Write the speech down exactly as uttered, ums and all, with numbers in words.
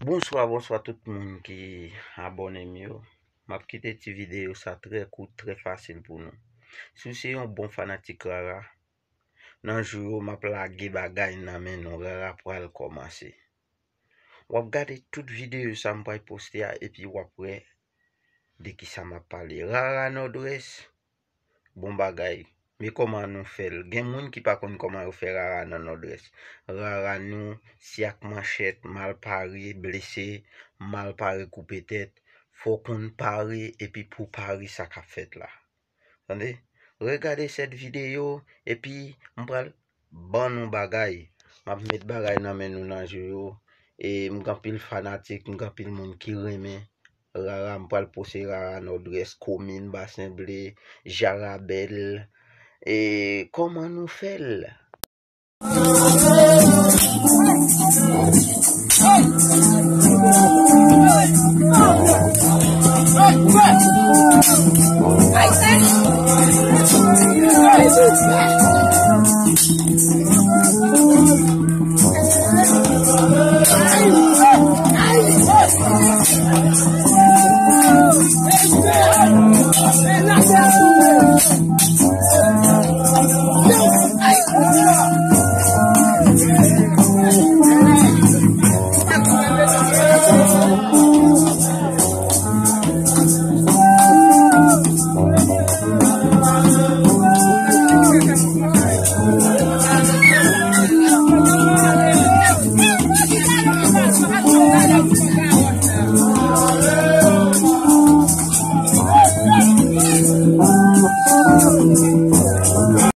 Bonswa, bonswa tout moun ki abòne m yo. M ap kite ti videyo sa trè kout, trè fasil pou nou. Si w se yon bon fanatik Rara, nan jou yo m ap lage bagay nan men nou, Rara pral kòmanse. W ap gade tout videyo sa m pral poste a epi w ap wè de kisa m ap pale. Rara Nòdwès, bon bagay. Men kòman nou fè l? Gen moun ki pa konn kòman yo fè Rara nan Nòdwès. Rara nou, si ak manchèt, mal pare, blese, mal pare, koupe tèt. Fò w konn pare epi pou pare sa k ap fèt la. Tande? Regade sèt videyo epi m pral ban nou bagay. M ap met bagay nan men nou nan jou yo. E m gen anpil fanatik, m gen anpil moun ki renmen Rara. M pral poste Rara Nòdwès, komin Basen Ble, Jarabèl. E kòman nou fè l?